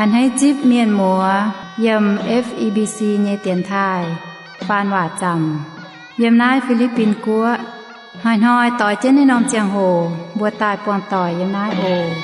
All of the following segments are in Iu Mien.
A'hneiv zipv mienh muoz yiem F E B C nyei dienx taaih faan waac zaamc yiem naaiv Fi^li^bin Guoqv. Hnoi-hnoi doix jienv naaiv norm ziangh hoc mbuo daaih buangh doic yiem naaiv oc.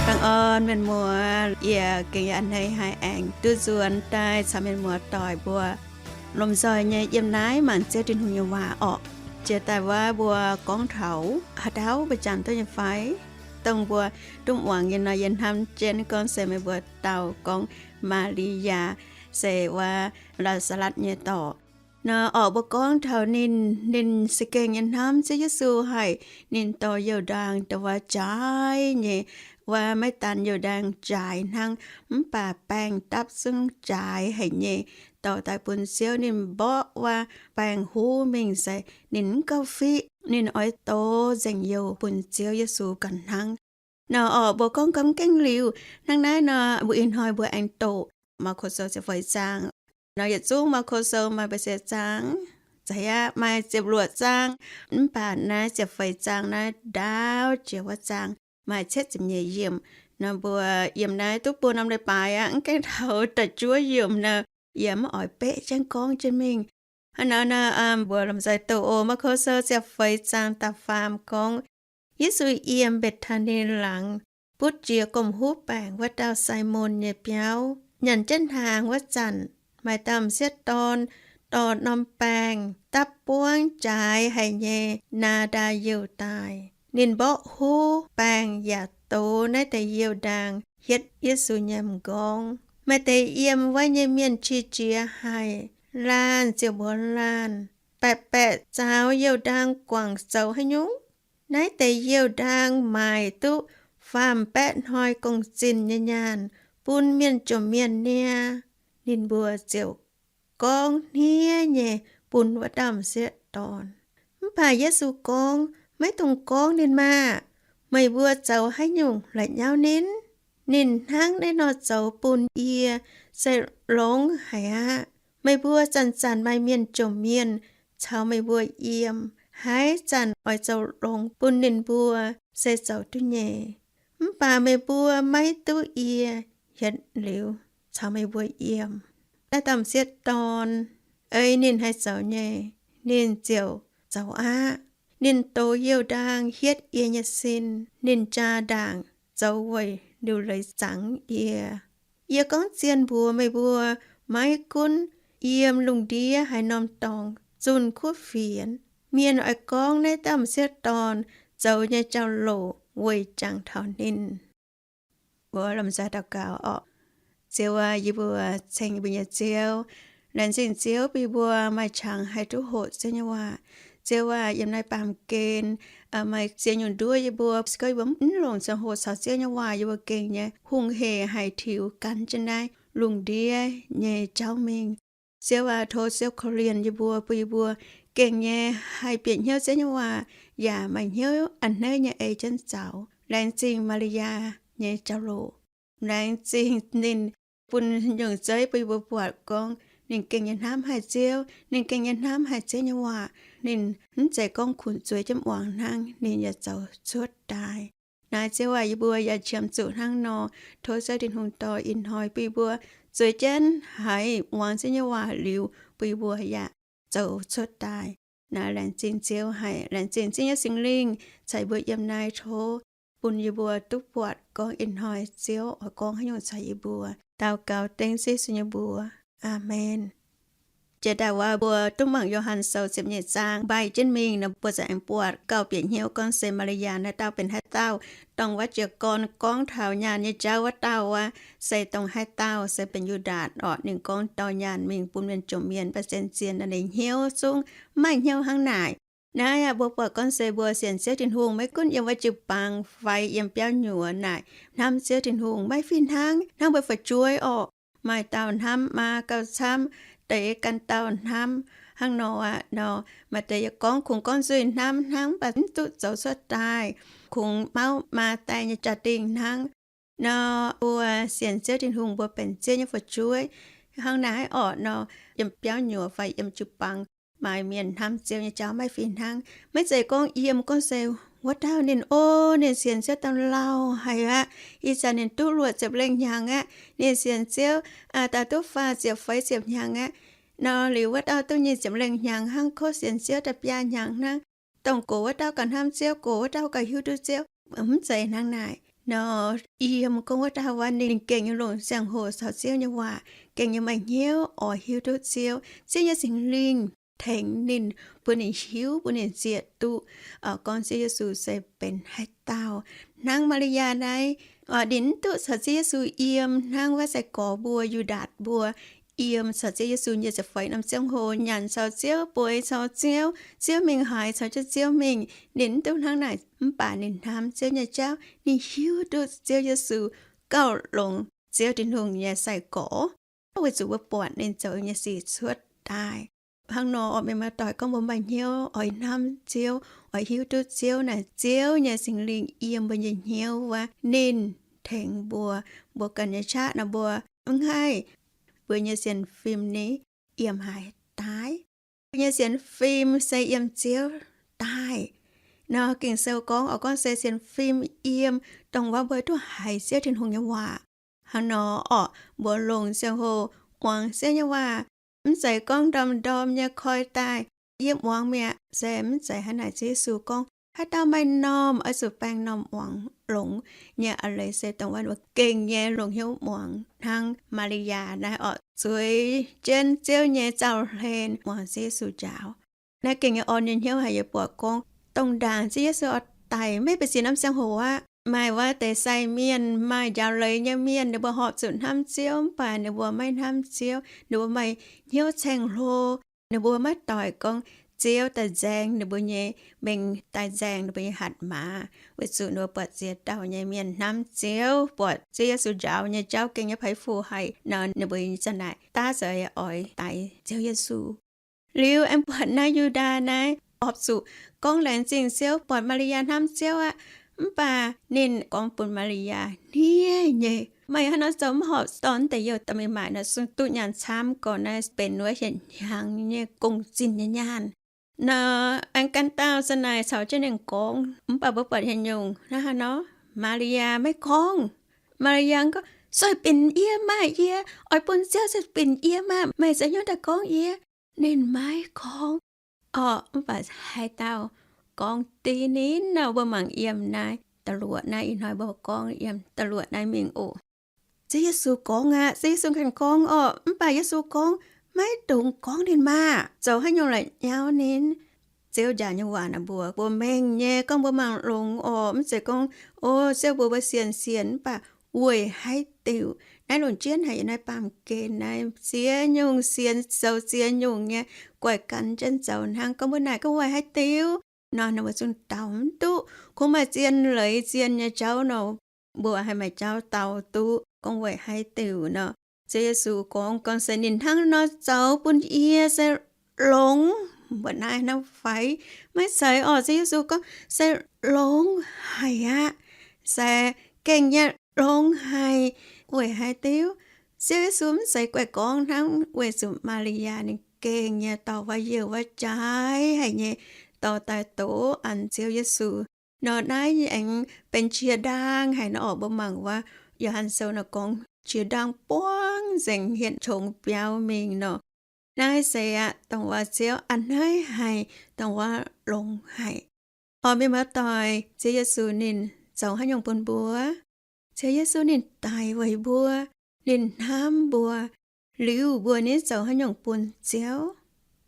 Dangh orn mienh muoz, yie gengh a'hneiv haiz aengx duqv nzuonx daaih caux mienh muoz doic mbuo lomh nzoih nyei yiem naaiv mangc Ziouv Tin-Hungh nyei waac orqc. Jiex daaih wuov mbuo gorngv taux haaix dauh mbuo jangx duqv nyei fai? Dongh mbuo duqv muangx nyei nor, yie hnamv jienv gorngv se meih mbuo dau gorngv Maa^li^yaa se wuov Laa^saa^latv nyei dorc. Nor orqc, mbuo gorngv taux ninh, ninh se gengh nyei hnamv Ziouv Yesu haic. Ninh dorh youh ndaang dongh wuov jaaix nyei, wuov maiv daan youh ndaang jaaix hnangv, mv baac baengh dapv zungv jaaix haic nyei, dorh daaih bun Ziouv. Ninh mborqv wuov baengh huv mingh se ninh mv gauh fiqv, ninh oix dox nzengc youh bun Ziouv Yesu ganh hnangv. Nor orqc, mbuo gorngv gamh gengh liuz, hnangv naaiv nor mbuo ih hnoi mbuo aengx doqc Maako Sou ziepc feix zaang. Nor yietc zungv Maako Sou maaih mbu'ziex zaang? Zeiz aqv, maaih ziepc luoqc zaang. Mv baac naaiv ziepc feix zaang naaiv ndaauv jiex wuov zaang maaih cietv ziepc nyeic yiemc. Nor mbuo yiem naaiv duqv buo norm leiz-baaix aqv, mv gaengh taux da'juov yiemc nor, yie mv oix beqv jienv gorngv jienv mingh. Hnangv naaiv nor, mbuo lomh nzoih doqc oc. Maako Sou ziepc feix zaang da'faam gorngv, Yesu yiem Mbetc^taa^ni Laangz, butv jiex gomh huv baengc wuov dauh Simon nyei biauv. Nyanc jienv hnaangx wuov zanc, maaih dauh m'sieqv dorn dorh norm baengh dapv buangv jaaix haic nyei naa ndaa youh daaih. Ninh mborqv huv baengh yaac dox naaiv deix youh ndaang hietv Yesu nyei m'nqorngv. Maaih deix yiem wuov nyei mienh qiex jiez haic, laanh ziouc mbuox laanh, Baeqc baeqc zaux youh ndaang guangc zoux haaix nyungc? Naaiv deix youh ndaang maaic duqv faam-baeqv hnoi gong-zinh nyei nyaanh bun mienh jomc mienh niaa. Ninh mbuo ziouc gorngv hniev nyei bun wuov dauh m'sieqv dorn. Mv baac Yesu gorngv, Maiv dungx gorngv ninh maah! Meih mbuo zoux haaix nyungc la'nyauv ninh? Ninh hnangv naaiv nor zoux bun yie se longx haic aqv. Meih mbuo zanc-zanc maaih mienh jomc mienh caux meih mbuo yiem, haaix zanc oix zoux longx bun ninh mbuo se zoux duqv nyei. Mv baac meih mbuo maiv duqv yie yietc liuz caux meih mbuo yiem. Naaiv dauh m'sieqv dorn, ei ninh haih zoux nyei, ninh ziouc zoux aqv. Ninh dox youh ndaang hietv yie nyei sin. Ninh jaa ndaangc zoux weic liuc leiz zangx yie. Yie gorngv zien mbuox meih mbuo, maiv gunv yiem lungh ndiev haaix norm dorngx zunh kuv fienx, mienh oix gorngv naaiv dauh m'sieqv dorn zoux nyei jauv-louc weic jangx taux ninh. Mbuo lomh nzoih daux gaux orqc. Ziouv aac, yie mbuo ceng mbuo nyei Ziouv. Laengz zingh Ziouv bun yie mbuo maaih qangx haih duqv hoqc Ziouv nyei waac. Ziouv aac, yiem naaiv baamh gen maaih ziex nyungc nduov yie mbuo, se gorngv yie mbuo mv longc ziangh hoc caux Ziouv nyei waac, yie mbuo gengh nyei hungh hec haic tiux gan jienv naaiv lungh ndiev nyei jauv mingh. Ziouv aac, tov Ziouv korv-lienh yie mbuo, bun yie mbuo gengh nyei haih bieqc hnyouv Ziouv nyei waac, yaac maaih hnyouv a'hneiv nyei ei jienv zaux. Laengz zingh Maa^li^yaa nyei jauv-louc. Laengz zingh ninh bun nyungc zeiv bun yie mbuo buatc gorngv ninh gengh nyei hnamv haic Ziouv, ninh gengh nyei hnamv haic Ziouv nyei waac. Ninh mv zeiz gorngv kunx zueiz jienv muangx hnangv, ninh yaac zoux cuotv daaih. Naaiv Ziouv aac, yie mbuo yaac qiemx zuqc hnangv nor. Tov Ziouv Tin-Hungh dorh ih hnoi bun yie mbuo zueiz jienv haiz muangx Ziouv nyei waac liuz, bun yie mbuo yaac zoux cuotv daaih. Naaiv laengz zingh Ziouv haic, laengz zingh Ziouv nyei Singx Lingh ceix mbuo yiem naaiv. Tov bun yie mbuo duqv buatc gorngv ih hnoi Ziouv oix gorngv haaix nyungc caux yie mbuo. Daux gaux dengv Yesu nyei mbuox. Aamen. Jiex daaih wuov mbuo duqv mangc Yo^han Sou ziepc nyeic zaang mbaih jienv mingh nor, mbuo za'gengh buatc gauh bieqc hnyouv gorngv se Maa^li^yaa naaiv dauh benx haaix dauh. Dongh wuov jiez gorn gorngv taux nyaanh nyei jauv wuov dauh wuov, se dongh haaix dauh, se benx Yu^ndaatc orqc. Ninh gorngv dorh nyaanh mingh bun mienh jomc mienh, mv baac zien-zien ninh hnyouv zungv mv maaih hnyouv hnangv naaic. Naaiv aac, mbuo buatc gorngv se mbuo sienx Ziouv Tin-Hungh maiv gunv yiem wuov jiu-baang fai yiem biauv nyuoz naaic, hnamv Ziouv Tin-Hungh maiv fih hnangv, hnangv mbuo fu'jueiv orqc. Maaih dauh hnamv maa gauh camv, deix ganh dauh hnamv hnangv nor aqv nor. Maaih deix yaac gorngv kungx gorngv nzuih hnamv hnangv, mv baac mv duqv zoux cuotv daaih, kungx mauv maa daaih nyei jaa-dingh hnangv. Nor mbuo sienx Ziouv Tin-Hungh, mbuo benx Ziouv nyei fu'jueiv hnangv naaiv orqc nor, yiem biauv nyuoz fai yiem jiu-baang, maaih mienh hnamv Ziouv nyei jauv maiv fih hnangv. Maiv zeiz gorngv yiem gorngv se wuov dauh ninh, o, ninh sienx Ziouv daaih lauh haic aqv. Ih zanc ninh duqv luoqc ziepc lengh hnyangx aqv. Ninh sienx Ziouv daaih duqv faah ziepc feix ziepc hnyangx aqv. Nor liuz wuov dauh duqv nyic ziepc lengh hnyangx hnangv, kov sienx Ziouv daaih biaa hnyangx hnangv. Dongh gox wuov dauh gauh hnamv Ziouv, gox wuov dauh gauh hiuv duqv Ziouv. Mv zeiz hnangv naaic. Nor yiem gorngv wuov dauh wuov ninh gengh nyei longc ziangh hoc caux Ziouv nyei waac, gengh nyei maaih hnyouv oix hiuv duqv Ziouv. Ziouv nyei Singx Lingh tengx ninh, bun ninh hiuv, bun ninh zieqc duqv gorngv Ziouv Yesu se benx haaix dauh. Hnangv Maa^li^yaa naaiv, ninh mv duqv caux Ziouv Yesu yiem hnangv wuov sai-gorx mbuo, Yu^ndaatc mbuo, yiem caux Ziouv Yesu nyic ziepc feix norm ziangh hoc nyanc caux Ziouv, bueix caux Ziouv, Ziouv mingh haaix caux jienv Ziouv mingh. Ninh mv duqv hnangv naaic, mv baac ninh hnamv Ziouv nyei jauv, ninh hiuv duqv Ziouv Yesu gauh longx Ziouv Tin-Hungh nyei sai-gorx, weic zuqc mbuo buatc ninh zoux nyei sic cuotv daaih. Hnangv nor oix mienh maaih doic gorngv mbuo maaih hnyouv oix hnamv Ziouv, oix hiuv duqv Ziouv naaic, Ziouv nyei Singx Lingh yiem mbuo nyei hnyouv wuov, ninh tengx mbuo. Mbuo ganh nyei qaqv nor mbuo mv haih, mbuo nyei sienx fim ni yiem haaix daaih? Mbuo nyei sienx fim se yiem Ziouv daaih. Nor Ging-Sou gorngv, oix gorngv se sienx fim yiem dongh wuov mbuo duqv haiz Ziouv Tin-Hungh nyei waac. Hnangv nor orqc, mbuo longc ziangh hoc muangx Ziouv nyei waac, mv zeiz gorngv ndorm-ndorm nyei koi daaih, yie muangx mi'aqv, se mv zeiz hnangv naaic. Ziouv Yesu gorngv, haaix dauh maaih normh oix zuqc baeng normh muangx. Longx nyei a'leiz se dongh wuov mbuo gengh nyei longc hnyouv muangx hnangv Maa^li^yaa naaiv orqc, zueiz jienv Ziouv nyei zaux-hlen muangx Ziouv Yesu njaaux. Naaiv gengh nyei orn nyei hnyouv haic. Yie buatc gorngv dongh ndaangc Ziouv Yesu oix daic maiv benx sic norm ziangh hoc aqv, maaih wuov deix sai mienh, maaih njaaux leiz nyei mienh, ninh mbuo horpc zuqc hnamv Ziouv, mv baac ninh mbuo maiv hnamv Ziouv. Ninh mbuo maaih hnyouv caeng hlo. Ninh mbuo maiv doic gorngv Ziouv daaih nzaeng ninh mbuo nyei mengh, daaih nzaeng ninh mbuo nyei hatc maaz, weic zuqc ninh mbuo buatc ziex dauh nyei mienh hnamv Ziouv, buatc Ziouv Yesu njaaux nyei jauv gengh nyei peix fuc haic nor, ninh mbuo za'naaic daav zoux oix daix Ziouv Yesu. Liuz aengx buatc naaiv Yu^ndaa naaiv horpc zuqc gorngv laengz zingh Ziouv, buatc Maa^li^yaa hnamv Ziouv aqv. Mv baac ninh gorngv bun Maa^li^yaa hniev nyei, meih hnangv nor zoux mv horpc dorh deix youh daaih mingh maaic nor, sung duqv nyaanh camv gorx, naaiv benx wuov hietc hnyangx nyei gong-zinh nyei nyaanh. Nor aengx ganh dauh za'naaic caux jienv ninh gorngv. Mv baac mbuo buatc haaix nyungc hnangv haaix nor, Maa^li^yaa maiv gorngv. Maa^li^yaa gorngv, sueih binc yie maah! Yie oix bun Ziouv sueih binc yie maah! Meih zoux hnyouv daaih gorngv yie. Ninh maiv gorngv. Orqc, mv baac haaix dauh gorngv deix ninh nor, mbuo mangc yiem naaiv da'luoqc naaiv ih hnoi mbuo gorngv yiem da'luoqc naaiv mingh oc. Ziouv Yesu gorngv aqv. Ziouv Yesu ganh gorngv orqc, mv baac Yesu gorngv, maiv dungx gorngv ninh maah! Zoux haaix nyungc la'nyauv ninh? Ziouv njaaux nyei waac naaic mbuox mbuo mengh nyei gorngv mbuo mangc longx orqc. Mv zeiz gorngv, o, Ziouv mbuox mbuo sienx sienx, mv baac weic haaix diuc? Naaiv lungh jien haic, yiem naaiv baamh gen naaiv ziex nyungc sienx zoux ziex nyungc nyei, guaih gan jienv zoux hnangv. Gorngv mbuo naaic gorngv weic haaix diuc nor, ninh mbuo zungv dau mv duqv. Kungx maaih zien leiz zien nyei jauv nor, mbuo haih maaih jauv dau duqv gorngv weic haaix diuc nor. Ziouv Yesu gorngv, gorngv se ninh hnangv nor zoux bun yie se longx. Mbuo naaiv hnangv fai? Maiv zeiz orqc. Ziouv Yesu gorngv se longx haic aqv. Se gengh nyei longx haic. Weic haaix diuc? Ziouv Yesu mv zeiz guaih gorngv hnangv, weic zuqc Maa^li^yaa ninh gengh nyei dorh waac-youh waac-jaaix haic nyei dorh daaih doqc an Ziouv Yesu. Nor naaiv aengx benx qiex ndaang haic nor orqc. Mbuo mangc wuov Yo^han Sou nor gorngv qiex ndaang buangv nzengc hietc qongx biauv mingh nor. Naaiv se aqv, dongh wuov Ziouv a'hneiv haic, dongh wuov longx haic. Orqc, mienh muoz-doic, Ziouv Yesu ninh zoux haaix nyungc bun mbuo? Ziouv Yesu ninh daic weic mbuo, ninh hnamv mbuo. Liuz mbuo nitv zoux haaix nyungc bun Ziouv?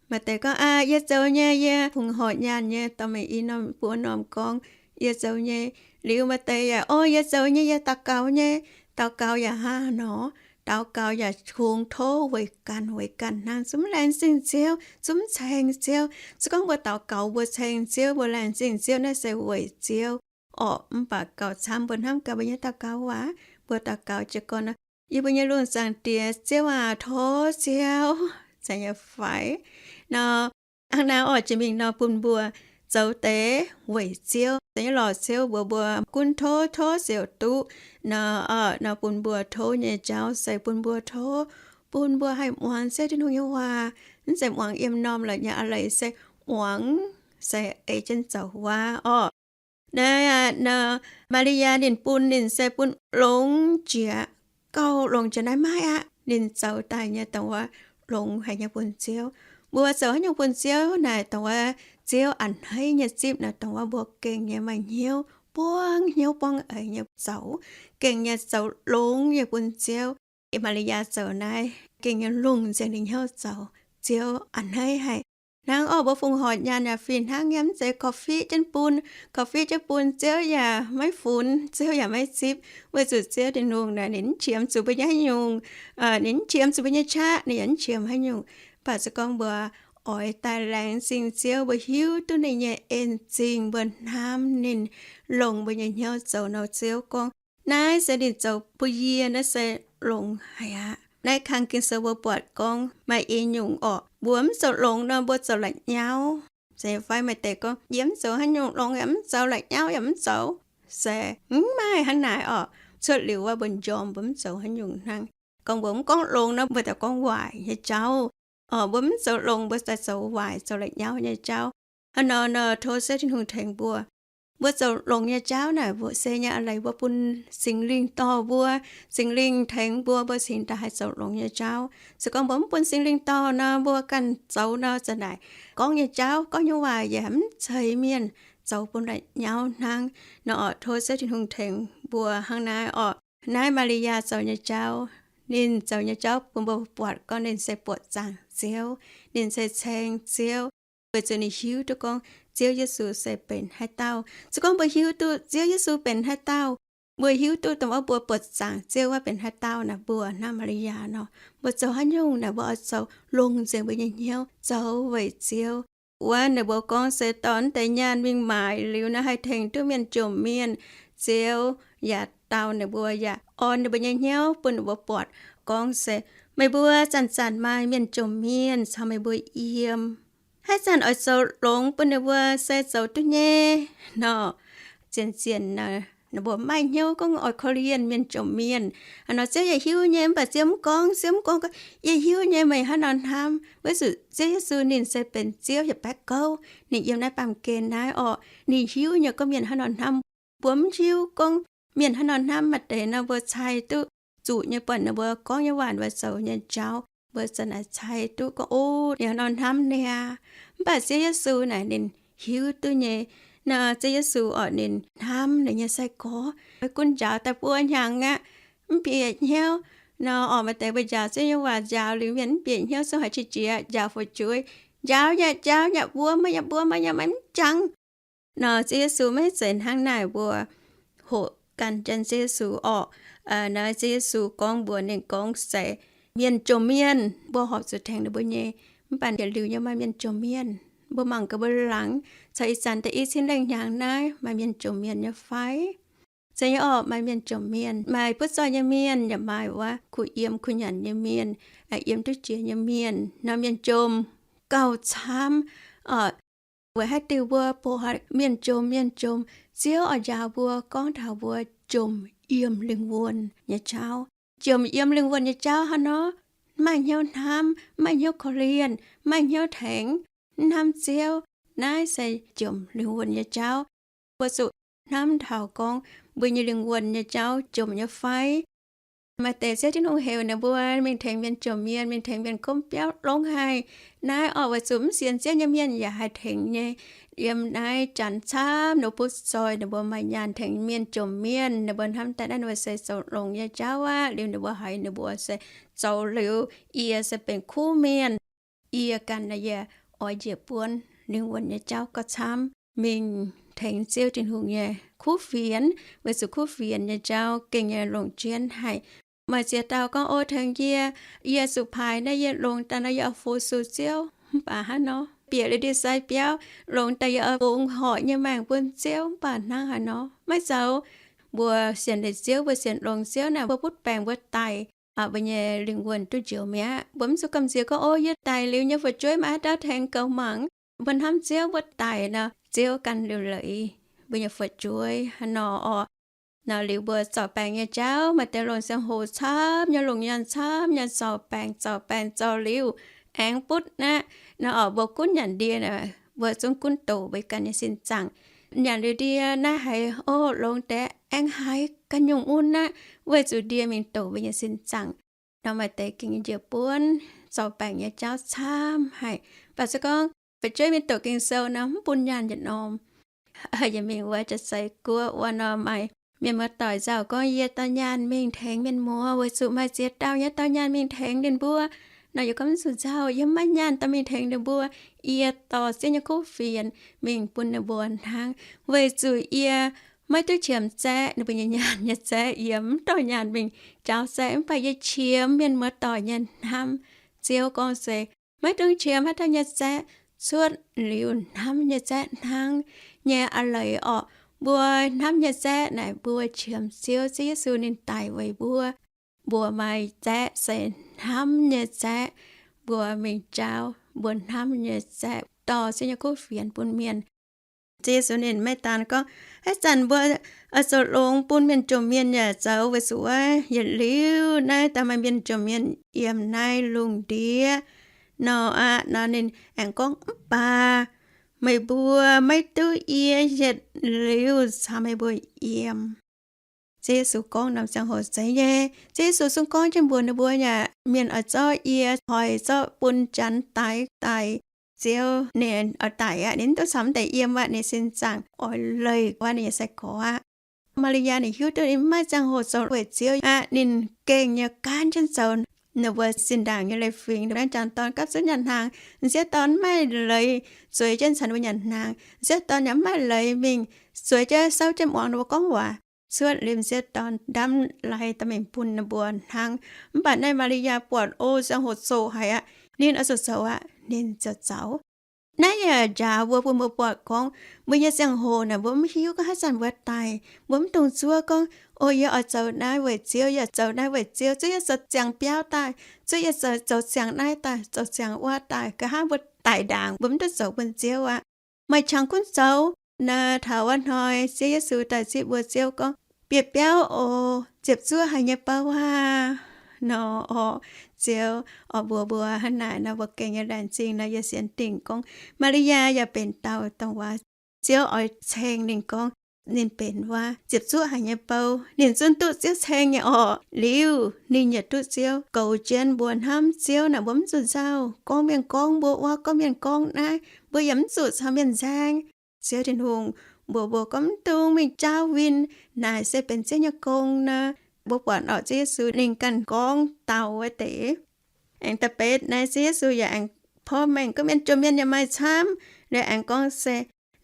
Maaih deix gorngv, aa, yie zoux nyei, yie fungc horc nyaanh nyei, dorh meih i norm buo norm gorngv, yie zoux nyei. Liuz maaih deix yaac, o, yie zoux nyei, yie daux gaux nyei. Daux gaux yaac hnangv nor, daux gaux yaac kungx tov weic ganh, weic ganh hnangv, zungv laengz zingh Ziouv, zungv ceng Ziouv. Se gorngv mbuo daux gaux mbuo ceng Ziouv, mbuo laengz zingh Ziouv, naaiv se weic Ziouv orqc. Mv baac gauh camv mbuo hnamv gaax mbuo nyei daux gaux waac, mbuo daux gaux jiez gorn nor, yie mbuo nyei lungh zaangc Diex, Ziouv aac, tov Ziouv, zeiz nyei fai? Nor, hnangv naaiv orqc, jiex mingh nor bun mbuo zoux deix weic Ziouv, zeiz nyei lorqc. Ziouv mbuox mbuo gunv tov, tov ziouc duqv. Nor, nor bun mbuo tov nyei jauv se bun mbuo tov, bun mbuo haih muangx Ziouv Tin-Hungh nyei waac, mv zeiz muangx yiem norm la'nyauv a'leiz, se muangx, se ei jienv zoux waac orqc. Naaiv aqv, nor, Maa^li^yaa ninh bun, ninh se bun longx jiex, gauh longx jiex naaiv maiv aqv. Ninh zoux daaih nyei dongh wuov longx haic nyei bun Ziouv. Mbuo zoux haaix nyungc bun Ziouv naaic, dongh wuov Ziouv a'hneiv nyei zipv naaic, dongh wuov mbuo gengh nyei maaih hnyouv, buangv hnyouv buangv eix nyei zoux, gengh nyei zoux longx nyei bun Ziouv. Maa^li^yaa zoux naaiv gengh nyei longx nzengc ninh hnyouv zoux, Ziouv a'hneiv haic. Hnangv orqc, mbuo fungc horc nyaanh yaac fih hnangv nyei, mv zeiz korv-fiqv jienv bun, korv-fiqv jienv bun, Ziouv yaac maiv funx, Ziouv yaac maiv zipv, weic zuqc Ziouv Tin-Hungh naaic ninh mv qiemx zuqc mbuo nyei haaix nyungc, ninh mv qiemx zuqc mbuo nyei qaqv, ninh yaac mv qiemx haaix nyungc. Mv baac se gorngv mbuo oix daaih laengz zingh Ziouv, mbuo hiuv duqv ninh nyei en zingh, mbuo hnamv ninh, longc mbuo nyei hnyouv zoux nor, Ziouv gorngv, naaiv se ninh zoux bun yie, naaiv se longx haic aqv. Naaiv kang Ging-Sou mbuo buatc gorngv maaih i nyungc orqc, mbuo mv zoux longx nor, mbuo zoux la'nyauv. Se fai maaih deix gorngv, yie mv zoux haaix nyungc, longx yaac mv zoux, la'nyauv yaac mv zoux. Se mv maaih hnangv naaic orqc. Cuotv liuz wuov mbuo njormh mbuo mv zoux haaix nyungc hnangv. Gorngv mbuo mv gorngv longx nor, mbuo daaih gorngv waaic nyei jauv. Orqc, mbuo mv zoux longx, mbuo daaih zoux waaic, zoux la'nyauv nyei jauv. Hnangv nor nor, tov Ziouv Tin-Hungh tengx mbuo. Mbuo zoux longx nyei jauv naaic, mbuo se nyei a'leiz mbuo bun Singx Lingh dorh mbuo, Singx Lingh tengx mbuo, mbuo cingx daaih haih zoux longx nyei jauv. Se gorngv mbuo mv bun Singx Lingh dorh nor, mbuo ganh zoux nor, za'naaic gorngv nyei jauv, gorngv nyei waac yaac mv ceix mienh, zoux bun la'nyauv hnangv. Nor orqc, tov Ziouv Tin-Hungh tengx mbuo hnangv naaiv orqc. Naaiv Maa^li^yaa zoux nyei jauv, ninh zoux nyei jauv bun mbuo buatc gorngv ninh se buoqc zaangc Ziouv, ninh se ceng Ziouv, weic zuqc ninh hiuv duqv gorngv Ziouv Yesu se benx haaix dauh. Se gorngv mbuo hiuv duqv Ziouv Yesu benx haaix dauh, mbuo hiuv duqv dongh wuov mbuo buoqc zaangc Ziouv wuov benx haaix dauh naaic, mbuo hnangv Maa^li^yaa nor, mbuo zoux haaix nyungc naaic, mbuo oix zoux longx nzengc mbuo nyei hnyouv zoux weic Ziouv. Wuov ninh mbuo gorngv se dorh naaiv deix nyaanh mingh maaic liuz naaiv haih tengx duqv mienh jomc mienh. Ziouv yaac dau ninh mbuo, yaac orn ninh mbuo nyei hnyouv bun ninh mbuo buatc gorngv se meih mbuo zanc-zanc maaih mienh jomc mienh caux meih mbuo yiem. Haaix zanc oix zoux longx bun ninh mbuo se zoux duqv nyei nor. Zien-zien naaic ninh mbuo mv maaih hnyouv gorngv oix korv-lienh mienh jomc mienh. Hnangv nor Ziouv yaac hiuv nyei, mv baac Ziouv mv gorngv. Ziouv mv gorngv, yie hiuv nyei meih hnangv nor hnamv. Weic zuqc Ziouv Yesu ninh se benx Ziouv yaac baeqv gouv, ninh yiem naaiv baamh gen naaiv orqc. Ninh hiuv nyei gorngv mienh hnangv nor hnamv. Mbuo mv hiuv gorngv mienh hnangv nor hnamv, maaih deix nor mbuo cai duqv zuqc nyei, buatc ninh mbuo gorngv nyei waac, mbuo zoux nyei jauv, mbuo za'naaic cai duqv gorngv, o, ninh hnangv nor hnamv niaa. Mv baac Ziouv Yesu naaic ninh hiuv duqv nyei, Nor Ziouv Yesu orqc, ninh hnamv ninh nyei sai-gorx, gunv njaaux daaih buo hnyangx aqv, mv bieqc hnyouv. Nor orqc, maaih deix mbuo njaaux Ziouv nyei waac njaaux liuz mienh mv bieqc hnyouv, zungv haiz qiex jiez njaaux fu'jueiv, njaaux nyei, njaaux nyei, mbuox meih nyei, mbuox meih nyei, meih mv jangx. Nor Ziouv Yesu maiv zeiz hnangv naaic. Mbuo hoqc gan jienv Ziouv Yesu orqc, naaiv Ziouv Yesu gorngv mbuox ninh gorngv se mienh jomc mienh mbuo horpc zuqc tengx ninh mbuo nyei. Mv baac yietc liuz nyei maaih mienh jomc mienh, mbuo mangc gaax mbuo laangz, caux ih zanc daaih i cin lengh hnyangx naaiv maaih mienh jomc mienh nyei fai? Zeiz nyei orqc, maaih mienh jomc mienh, maaih butv zoih nyei mienh, yaac maaih wuov kuh yiem kuh nyanc nyei mienh, yiem duqv jiex nyei mienh. Nor mienh jomc gauh camv orqc. Weic haaix diuc mbuo buatc mienh jomc, mienh jomc, Ziouv oix njaaux mbuo gorngv taux mbuo jomc yiem lingh wuonh nyei jauv. Jomc yiem lingh wuonh nyei jauv hnangv nor, maaih hnyouv hnamv, maaih hnyouv korv-lienh, maaih hnyouv tengx, hnamv Ziouv, naaiv se jomc lingh wuonh nyei jauv. Mbuo zuqc hnamv taux gorngv mbuo nyei lingh wuonh nyei jauv jomc nyei fai. Maaih deix Ziouv Tin-Hungh heuc ninh mbuo mingh tengx mienh jomc mienh, mingh tengx mienh gomv biauv, longx haic. Naaiv orqc, weic zuqc mv sienx Ziouv nyei mienh yaac haih tengx nyei. Yiem naaiv janx camv, ninh mbuo butv zoih, ninh mbuo maaih nyaanh tengx mienh jomc mienh. Ninh mbuo hnamv daaih naaiv ninh mbuo se zoux longx nyei jauv aqv. Liuz ninh mbuo haiz ninh mbuo se zoux liuz, yie se benx kuv mienh. Yie ganh naaiv yie oix njiec buonv lingh wuonh nyei jauv gauh camv, mingh tengx Ziouv Tin-Hungh nyei kuv fienx, weic zuqc kuv fienx nyei jauv gengh nyei longc jienv haic. Maaih ziex dauh gorngv, O, tengx yie, yie zuqc paaix naaiv yie longx daaih nor yie oix fu-sux Ziouv. Mv baac hnangv nor, bieqc liuz ndie-sai biauv, longx daaih yie oix fungx horc nyei maengc bun Ziouv. Mv baac hnangv haaix nor maiv zoux. Mbuo sienx leiz Ziouv, mbuo sienx longx Ziouv naaic, mbuo butv baengc mbuo daic, mbuo nyei lingh wuonh duqv njoux mi'aqv. Mbuo mv zuqc gamh nziex gorngv, O, yie daic liuz nyei fu'jueiv maiv haaix dauh tengx goux mangc. Mbuo hnamv Ziouv, mbuo daic nor, Ziouv ganh liuc leiz mbuo nyei fu'jueiv hnangv nor orqc. Nor liuz mbuo zorc baengc nyei jauv, maaih deix longc ziangh hoc camv nyei, longc nyaanh camv nyei zorc baengc, zorc baengc zorc liuz, aengx butv aqv. Nor orqc, mbuo gunv nyanc ndie, mbuo zungv gunv doqc mbuo ganh nyei sin zaangc. Nyanc liuz ndie naaiv haiz, o, longx deix, aengx haiz ganh nyungc mun aqv, weic zuqc ndie mingh doqc mbuo nyei sin zaangc. Nor maaih deix gengh njiec buonv zorc baengc nyei jauv camv haic. Mv baac se gorngv fu'jueiv mingh doqc Ging-Sou nor, mv bun nyaanh yietc norm. Yie mingh wuov jaav seix guoqv wuov nor, maaih mienh muoz-doic nzauh gorngv, Yie dorh nyaanh mingh tengx mienh muoz, weic zuqc maaih ziex dauh nyei dorh nyaanh mingh tengx ninh mbuo. Nor yie gorngv, Mv zuqc nzauh, yie mv maaih nyaanh dorh mingh tengx ninh mbuo. Yie dorh Ziouv nyei kuv fienx mingh bun ninh mbuo hnangv, weic zuqc yie maiv duqv qiemx zaeqv ninh mbuo nyei nyaanh nyei zaeqv. Yie mv dorh nyaanh mingh jaaux zaeqv, mv baac yie qiemx mienh muoz-doic nyei hnamv. Ziouv gorngv se, Maiv dungx qiemx haaix dauh nyei zaeqv, cuotv liuz hnamv nyei zaeqv hnangv. Nyei a'leiz orqc, mbuo hnamv nyei zaeqv naaic mbuo qiemx Ziouv, Ziouv Yesu ninh daic weic mbuo. Mbuo maaih zaeqv se hnamv nyei zaeqv. Mbuo mingh jaaux mbuo hnamv nyei zaeqv, dorh Ziouv nyei kuv fienx bun mienh. Ziouv Yesu ninh maiv daan gorngv, Haaix zanc mbuo oix zoux longx bun mienh jomc mienh yaac zoux, weic zuqc wuov yietc liuz naaiv daaih maaih mienh jomc mienh yiem naaiv lungh ndiev nor aqv. Nor ninh aengx gorngv, Mv baac meih mbuo maiv duqv yie yietc liuz caux meih mbuo yiem. Ziouv Yesu gorngv norm ziangh hoc zeiz nyei. Ziouv Yesu zungv gorngv jienv mbuox ninh mbuo yaac, Mienh oix zorqv yie hoic zorqv bun janx daix daic. Ziouv ninh oix daic aqv, ninh mv duqv caux mv deix yiem aqv. Ninh sin zaangc oix leih wuov ninh nyei sai-gorx aqv. Maa^li^yaa ninh hiuv duqv ninh mv maaih ziangh hoc zoux weic Ziouv aqv. Ninh gengh nyei gaanv jienv zoux ninh mbuo zinh ndaangc nyei leiz-fingx, ninh mbuo jangx dorn gapv zunv nyanc hnaangx. M'sieqv dorn mv maaih leiz zueiz jienv caux ninh mbuo nyanc hnaangx. M'sieqv dorn yaac mv maaih leiz mingh zueiz jienv souv jienv muangx ninh mbuo gorngv waac. Cuotv liuz m'sieqv dorn ndamv lai dorh mingh bun ninh mbuo hnangv. Mv baac naaiv Maa^li^yaa buatc, o, ziangh hoc zoqc haic aqv. Ninh oix zuqc zoux aqv, ninh ziouc zoux. Naaiv yaac njaaux mbuo, bun mbuo buatc gorngv mbuo nyei ziangh hoc naaic mbuo mv hiuv gorngv haaix zanc mbuo daic. Mbuo mv dungx zuov gorngv, O, yie oix zoux naaiv weic Ziouv, yie zoux naaiv weic Ziouv, zuov yie zoux ziangx biauv daaih, zuov yie zoux, zoux ziangx naaiv daaih, zoux ziangx wuov daaih. Nqa'haav mbuo daic ndaangc, mbuo mv duqv zoux bun Ziouv aqv. Maaih qangx gunv zoux. Naaiv taux wuov hnoi Ziouv Yesu daaih zipv mbuo, Ziouv gorngv, Bieqc biauv oc, ziepc zuoqv haic nyei bou aah! Nor orqc, Ziouv oix mbuox mbuo hnangv naaic nor, mbuo gengh nyei laengz zingh nor, yie sienx dingc gorngv Maa^li^yaa yaac benx dauh dongh waac Ziouv oix ceng ninh gorngv ninh benx wuov ziepc zuoqv haic nyei bou. Ninh zungv duqv Ziouv ceng nyei orqc. Liuz ninh yietc duqv Ziouv goux jienv mbuo hnamv Ziouv naaic, mbuo mv zuqc nzauh. Gorngv mienh gorngv mbuo wuov, gorngv mienh gorngv naaiv, mbuo yaac mv zuqc caux mienh nzaeng. Ziouv Tin-Hungh Mbuox mbuo gorngv, Mv dungx mingh jaauv win. Naaic se benx Ziouv nyei gong nor. Mbuo buatc orqc, Ziouv Yesu ninh ganh gorngv dau wuov deix. Aengx da'betv naaiv, Ziouv Yesu yaac aengx porv mengh gorngv, mienh jomc mienh yaac maaih camv. Liuz aengx gorngv se,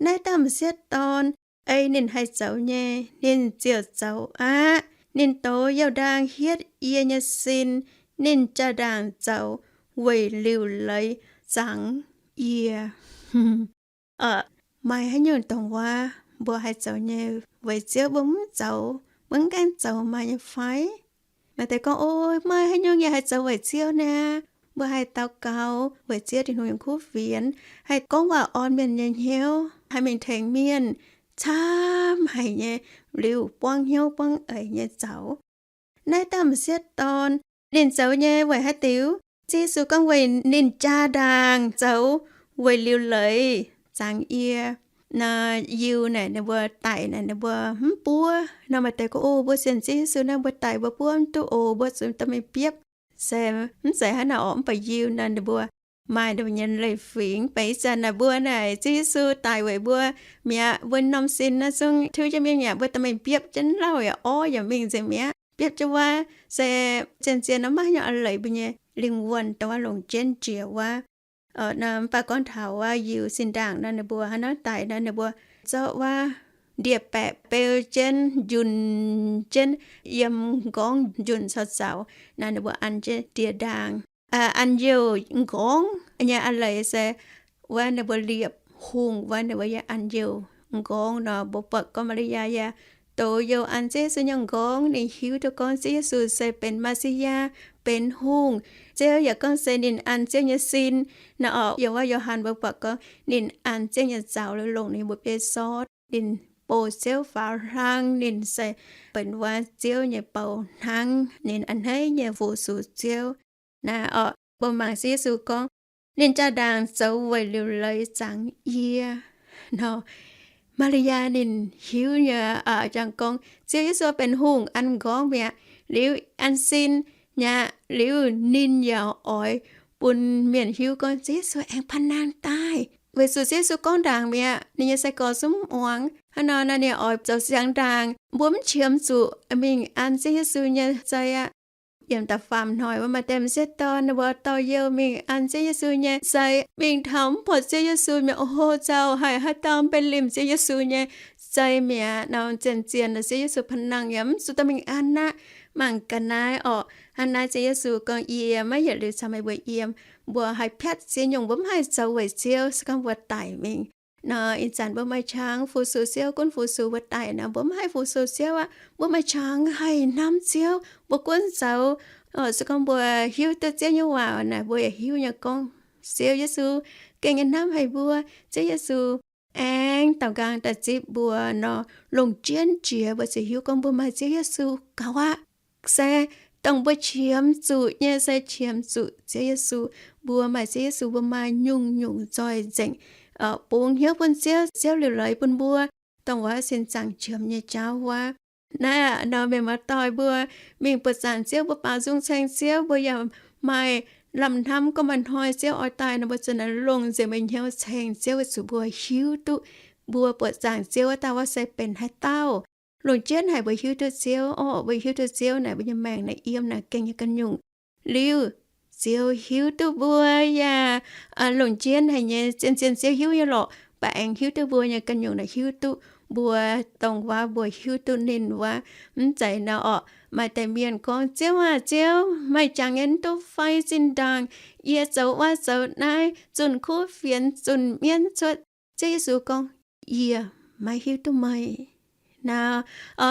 Naaiv dauh m'sieqv dorn, ei ninh haih zoux nyei, ninh ziouc zoux aqv. Ninh doz youh ndaang hietv yie nyei sin. Ninh jaa-ndaangc zoux weic liuc leiz zangx yie. Orqc, maaih haaix nyungc dongh wuov mbuo haih zoux nyei weic Ziouv mbuo mv zoux, mbuo mv gaengh zoux maaih nyei fai? Maaih deix gorngv, O, maaih haaix nyungc yaac haih zoux weic Ziouv niaa. Mbuo haih daux gaux weic Ziouv Tin-Hungh nyei kuv fienx, haih gorngv waac orn mienh nyei hnyouv, haih mingh tengx mienh camv haic nyei, liuz buangv hnyouv buangv eix nyei zaux. Naaiv dauh m'sieqv dorn, ninh zoux nyei weic haaix diuc? Ziouv Yesu gorngv weic ninh jaa-ndaangc zoux weic liuc leiz zangx yie. Naaiv yiu naaic ninh mbuo daic naaic ninh mbuo mv buov. Nor maaih deix gorngv, O, mbuo sienx Ziouv Yesu naaiv mbuo daic mbuo buov mv duqv oc, mbuo zuqc dorh mingh biopv. Se mv zeiz hnangv naaic orqc, mv baac yiu naaic ninh mbuo maaih ninh mbuo nyei leiz-fingx. Beiv ih zanc naaic mbuo naaic Ziouv Yesu daic weic mbuo mi'aqv, mbuo norm sin naaiv zungv tiuv jienv mingh mi'aqv, mbuo dorh mingh biopv jienv lauh yaac orv yaac mingh nzengc mi'aqv. Biopv jienv wuov se zien-zien nor maiv haaix nyungc a'leiz mbuo nyei lingh wuonh dongh wuov longc jienv jiex wuov. Mv baac gorngv taux wuov yiu sin ndaangc nor ninh mbuo hnangv naaiv daic nor ninh mbuo zorqv wuov ndie-baeqc beu jienv, njunh jienv, yiem m'nqorngv njunh caux zaux. Naaiv ninh mbuo an jienv ndie-ndaangc, an youh m'nqorngv nyei a'leiz se wuov ninh mbuo liepc hungh wuov ninh mbuo yaac an youh m'nqorngv nor. Mbuo buatc gorngv Maa^li^yaa yaac douz youh an Ziouv Yesu nyei m'nqorngv. Ninh hiuv duqv gorngv Ziouv Yesu se benx Maa^si^yaa, benx hungh. Ziouv yaac gorngv se ninh an Ziouv nyei sin. Naaiv orqc, yiem wuov Yo^han mbuo buatc gorngv ninh an Ziouv nyei zaux liuz longc ninh mbuo biei sortv, ninh bouh Ziouv faaux hlang, ninh se benx wuov Ziouv nyei bou hnangv. Ninh a'hneiv nyei fu-sux Ziouv. Naaiv orqc, mbuo mangc Ziouv Yesu gorngv, ninh jaa-ndaangc zoux weic liuc leiz zangx yie nor. Maa^li^yaa ninh hiuv nyei jangx gorngv Ziouv Yesu benx hungh an m'nqorngv mi'aqv, liuz an sin mi'aqv, liuz ninh yaac oix bun mienh hiuv gorngv Ziouv Yesu aengx panh nangh daaih. Weic zuqc Ziouv Yesu gorngv ndaangc mi'aqv, ninh nyei sai-gorx zungv mv muangx. Hnangv nor naaiv ninh oix zoux siangx ndaangc, mbuo mv qiemx zuqc mingh an Ziouv Yesu nyei zei aqv. Yiem da'faam hnoi wuov maaih deix m'sieqv dorn ninh mbuo dorh youh mingh an Ziouv Yesu nyei zei, mingh taux mv buatc Ziouv Yesu mi'aqv, O, zaux haic, haaix dauh mv benx limh Ziouv Yesu nyei zei mi'aqv nor. Zien-zien nor Ziouv Yesu panh nangh yaac mv zuqc dorh mingh an aqv. Mangc ga'naaiv orqc, hnangv naaiv Ziouv Yesu gorngv, Yie maiv yietc liuz caux meih mbuo yiem. Mbuo haih piatv ziex nyungc mbuo mv haih zoux weic Ziouv se gorngv mbuo daic mingh nor. Ih zanc mbuo maaih qangx fu-sux Ziouv, gunv fu-sux mbuo daic nor mbuo mv haih fu-sux Ziouv aqv. Mbuo maaih qangx haih hnamv Ziouv, mbuo gunv zoux, se gorngv mbuo hiuv duqv Ziouv nyei waac naaic, mbuo yaac hiuv nyei gorngv Ziouv Yesu gengh nyei hnamv haic mbuo. Ziouv Yesu aengx daaux nqaang daaih zipv mbuo nor, longc jienv jiex mbuo ziouc hiuv gorngv mbuo maaih Ziouv Yesu gaux aqv. Se dongh mbuo qiemx zuqc nyei se qiemx zuqc Ziouv Yesu. Mbuo maaih Ziouv Yesu, mbuo maaih nyungc-nyungc nzoih nzengc. Bungx hnyouv bun Ziouv, Ziouv liuc leiz bun mbuo, dongh wuov sin zaangc qiemx nyei jauv wuov. Naaiv nor mienh muoz-doic, mbuo mingh buoqc zaangc Ziouv, mbuo baaux nzung ceng Ziouv, mbuo yaac maaih lamh hnamv gorngv maaih hnoi Ziouv oix daaih nor mbuo ziouc naaic longc nzengc mbuo hnyouv ceng Ziouv, weic zuqc mbuo hiuv duqv mbuo buoqc zaangc Ziouv wuov dauh wuov se benx haaix dauh. Longc jienv haic mbuo hiuv duqv Ziouv orqc. Mbuo hiuv duqv Ziouv naaic, mbuo nyei maengc naaic yiem naaic gengh nyei ganh nyungc. Liuz Ziouv hiuv duqv mbuo yaac longc jienv haic nyei. Zien-zien Ziouv hiuv nyei lorqc, mv baac aengx hiuv duqv mbuo nyei ganh nyungc naaic, hiuv duqv mbuo, dongh wuov mbuo hiuv duqv ninh wuov. Mv zeiz nor orqc, maaih deix mienh gorngv, Ziouv aah! Ziouv, meih jangx nyei mv duqv fai? Zinh ndaangc yie zoux wuov zoux naaiv, zunh kuv fienx, zunh mienv cuotv. Ziouv Yesu gorngv, Yie maiv hiuv duqv meih. Naaiv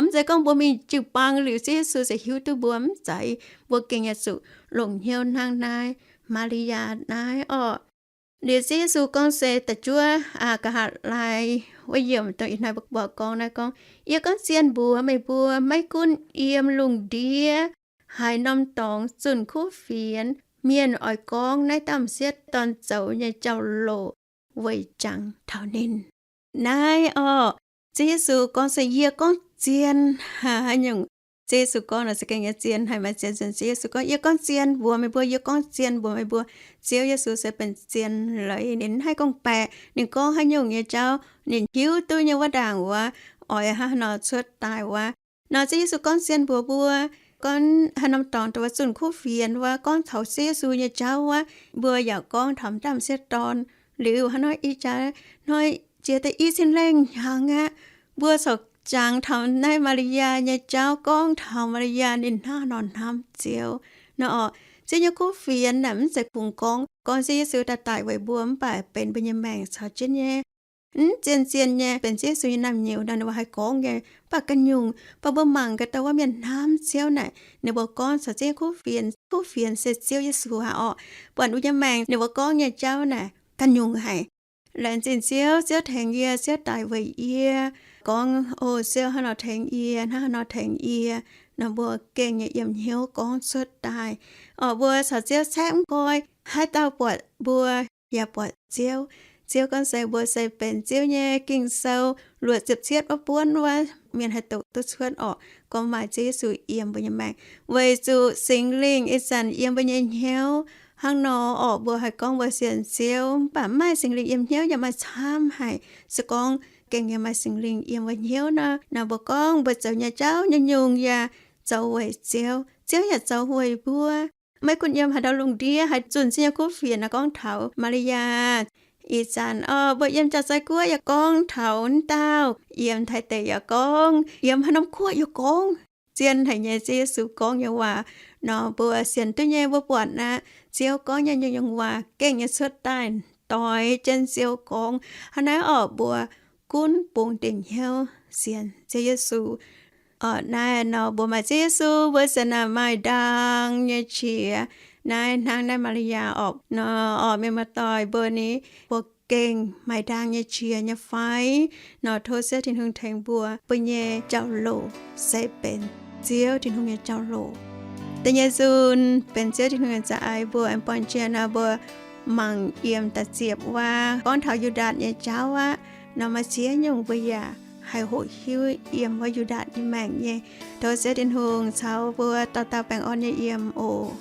mv zeiz gorngv mbuo mingh jiu-baang liuz Ziouv Yesu ziouc hiuv duqv mbuo, mv zeiz. Mbuo gengh yaac zuqc longc hnyouv hnangv naaiv, Maa^li^yaa naaiv orqc. Liuz Ziouv Yesu gorngv se da'juov aa, nqa'haav laai wuov yiemc, dongh ih hnoi mbuo gorngv naaiv gorngv, Yie gorngv zien mbuox meih mbuo, maiv gunv yiem lungh ndiev, haaix norm dorngx, zunh kuv fienx, mienh oix gorngv naaiv dauh m'sieqv dorn zoux nyei jauv-louc weic jangx taux ninh. Naaiv orqc, Ziouv Yesu gorngv se yie gorngv zien, haaix nyungc Ziouv Yesu gorngv nor za'gengh nyei zien haic, maaih zien nzunc Ziouv Yesu gorngv, Yie gorngv zien mbuox meih mbuo, yie gorngv zien mbuox meih mbuo. Ziouv Yesu se benx zien leiz, ninh mv haih gorngv-baeqc. Ninh gorngv haaix nyungc nyei jauv, ninh hiuv duqv nyei wuov ndaangc wuov, oix hnangv haaix nor cuotv daaih wuov. Nor Ziouv Yesu gorngv zien mbuox mbuo, gorngv haaix norm dorngx dongh wuov zunh kuv fienx wuov, gorngv taux Ziouv Yesu nyei jauv wuov, mbuo yaac gorngv taux m'dauh m'sieqv dorn. Liuz hnangv nor ih jaax hnoi jiex daaih i cin lengh hnyangx aqv, mbuo corc jangx taux naaiv Maa^li^yaa nyei jauv, gorngv taux Maa^li^yaa ninh hnangv haaix nor hnamv Ziouv. Nor orqc, Ziouv nyei kuv fienx naaic mv zeiz kungx gorngv, gorngv Ziouv Yesu daaih daic weic mbuo mv baac benx mbuo nyei maengc caux jienv nyei. Mv zien zien nyei benx Ziouv Yesu nyei naamh nyouz nor, ninh mbuo haih gorngv nyei. Mv baac ganh nyungc, baac mbuo mangc gaax daaih wuov mienh hnamv Ziouv naaic, ninh mbuo gorngv caux Ziouv nyei kuv fienx, kuv fienx se Ziouv Yesu aqv orqc. Buatc ninh mbuo nyei maengc ninh mbuo gorngv nyei jauv naaic ganh nyungc haic. Laengz zingh Ziouv, Ziouv tengx yie, Ziouv daic weic yie. Gorngv, O Ziouv hnangv nor tengx yie, hnangv haaix nor tengx yie. Nor mbuo gengh nyei yiem hnyouv gorngv cuotv daaih. Orqc, mbuo caux Ziouv caeqv mv koi, haaix dauh buatc mbuo yaac buatc Ziouv. Ziouv gorngv se mbuo se benx Ziouv nyei Ging-Sou luoqc ziepc cietv wuov buonv wuov, mienh haih doqc duqv cuotv orqc, gorngv maaih Ziouv Yesu yiem mbuo nyei maengc. Weic zuqc Singx Lingh ih zanc yiem mbuo nyei hnyouv hnangv nor orqc, mbuo haih gorngv mbuo sienx Ziouv, mv baac mv maaih Singx Lingh yiem hnyouv yaac maaih camv haic. Se gorngv gengh nyei maaih Singx Lingh yiem mbuo hnyouv nor, nor mbuo gorngv mbuo zoux nyei jauv nyungc-nyungc yaac zoux weic Ziouv, Ziouv yaac zoux weic mbuo. Maiv gunv yiem haaix dauh lungh ndiev, haaix zunh Ziouv nyei kuv fienx nor, gorngv taux Maa^li^yaa, ih zanc orqc, mbuo yiem Jaax-Zei Guoqv yaac gorngv taux wuov dauh, yiem Taiv deic yaac gorngv, yiem haaix norm guoqv yaac gorngv. Zien haic nyei Ziouv Yesu gorngv nyei waac nor, mbuo sienx duqv nyei, mbuo buatc aqv. Ziouv gorngv nyei nyungc-nyungc waac gengh nyei cuotv daaih doix jienv Ziouv gorngv. Hnangv naaiv orqc, mbuo gunv bungx dingc hnyouv sienx Ziouv Yesu. Orqc, naaiv nor mbuo maaih Ziouv Yesu, mbuo sienx naaic maaih ndaang nyei qiex. Naaiv hnangv naaiv Maa^li^yaa orqc nor, orqc, mienh muoz-doic mbuo ni, mbuo gengh maaih ndaang nyei qiex nyei fai? Nor tov Ziouv Tin-Hungh tengx mbuo. Mbuo nyei jauv-louc se benx Ziouv Tin-Hungh nyei jauv-louc. Da'nyeic nzunc benx Ziouv Tin-Hungh nyei za'eix mbuo aengx buangh jiex nor, mbuo mangc yiem da'ziepc waac gorngv taux Yu^ndaatc nyei jauv aqv. Nor maaih ziex nyungc mbuo yaac haih hoqc hiuv yiem wuov Yu^ndaatc nyei maengc nyei. Tov Ziouv Tin-Hungh caux mbuo dauh dauh baengh orn nyei yiem oc.